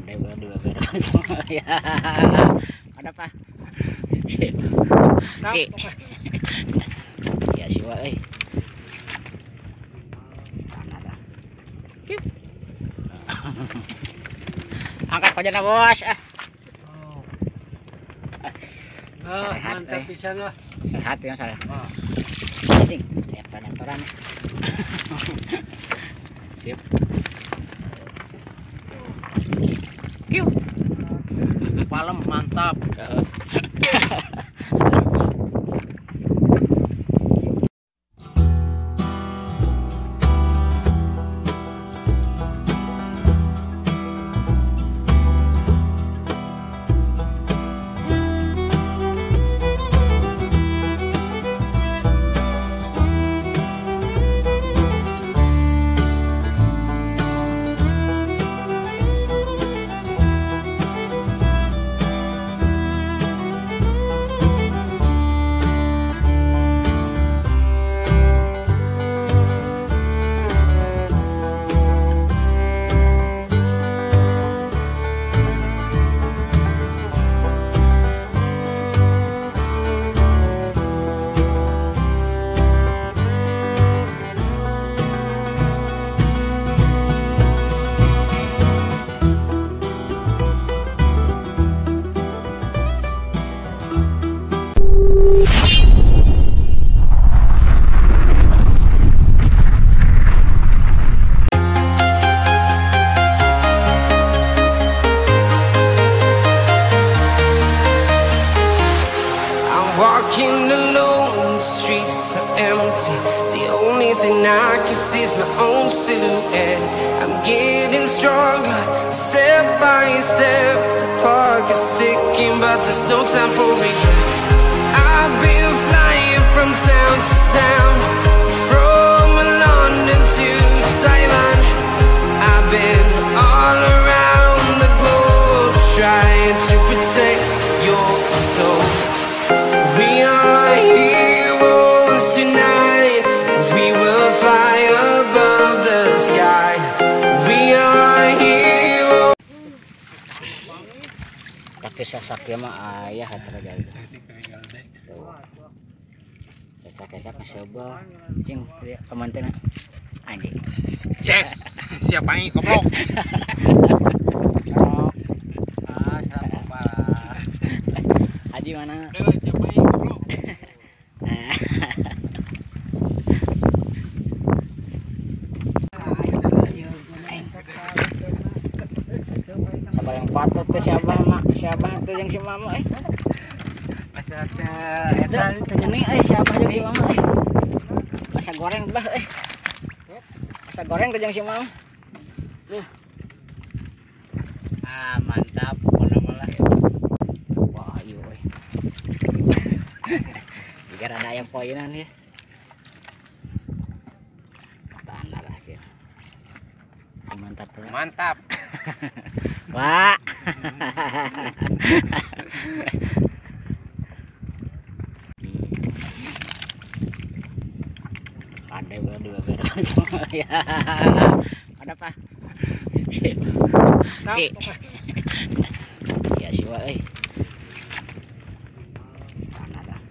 Ada dua ya. Ada apa? Oke. Ya siwa euy. Standar lah. Angkat pajana bos. Ah. Ah, mantap pisan lah. Sehat ya salah. Cing, lepar-leparan. Sip. Kiu. Palem mantap. Walking alone, the streets are empty. The only thing I can see is my own silhouette. I'm getting stronger, step by step. The clock is ticking, but there's no time for regrets. I've been flying from town to town, from London to Taiwan. I've been all around the globe, trying to protect your soul. We are heroes tonight. We will fly above the sky. We are heroes. Tapi sasak mah ayah terjadi. Cecak-cecak coba cing kemanten anjing. Yes, siapa ini goblok? Ah, siapa? Haji mana? Siapa ini goblok? Siapa yang patut teh siapa mak? Siapa tuh yang si mama eh? Asa teh eta teh nyeni euy siapa jeung si mama eh? Asa goreng bah eh. Asa goreng teh jeung si mama. Duh. Ah, mantap pokona malah. Wah, ieu euy. Biar ada ayam poinan ya. Standar lah ya. Mantap. Mantap. Wah. Ada dua ya. Ada apa? Oke. Ya siwa euy. Standar lah.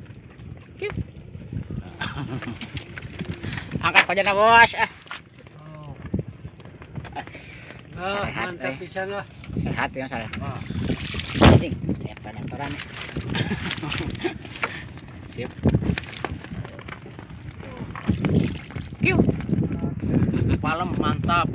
Angkat pajana bos. Ah. Ah, mantap pisan lah. Sehat ya salah. Cing, lepar-leparan. Sip. Kiu. Palem mantap.